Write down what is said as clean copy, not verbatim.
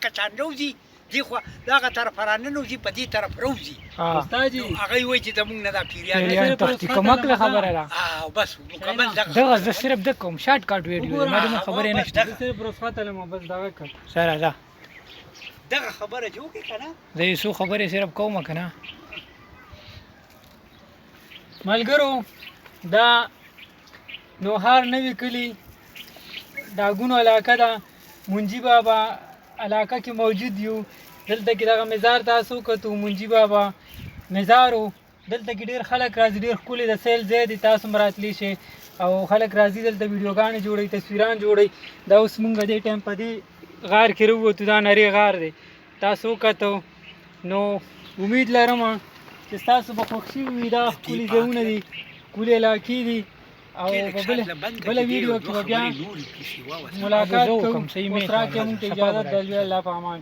دغه شان روزي دی خو دغه طرف راننوځي، په دې طرف روزي. استاد نو هغه وایي چې زمونږ نه دا پیریان پیریان تښتي، کومک له خبره ده. او بس مکمل دغه. دغه زه صرف د کوم شارټ کاټ ویډیو ما دې خبرې نشته. زه صرف رخصت لم، بس دغه کړ. سره ده دغه خبره چې وکړې که نه؟ زه یې څو خبرې صرف کوم که نه؟ ملګرو، دا نوهار نوی کلی داګونو علاقه ده، منجي بابا علاقه کې موجود یو. دلته کې دغه مزار تاسو کتو، منجي بابا مزارو. دلته کې ډیر خلک راځي، ډیر ښکلی د سیل ځای دی. تاسو هم راتلی شئ او خلک راځي دلته، ویډیوګانې جوړوي، تصویران جوړوي. دا اوس مونږ دې ټایم په دې غار کې راووتو، دا نری غار دی، تاسو وکتو. نو امید لرم چې تاسو به خوښ شوي وي. دا ښکلي ځایونه دي، ښکلي علاقې دي، او په بله ویډیو کې به بیا ملاقات کوو. اوس راکړئ موږ ته اجازت. د الله په امان.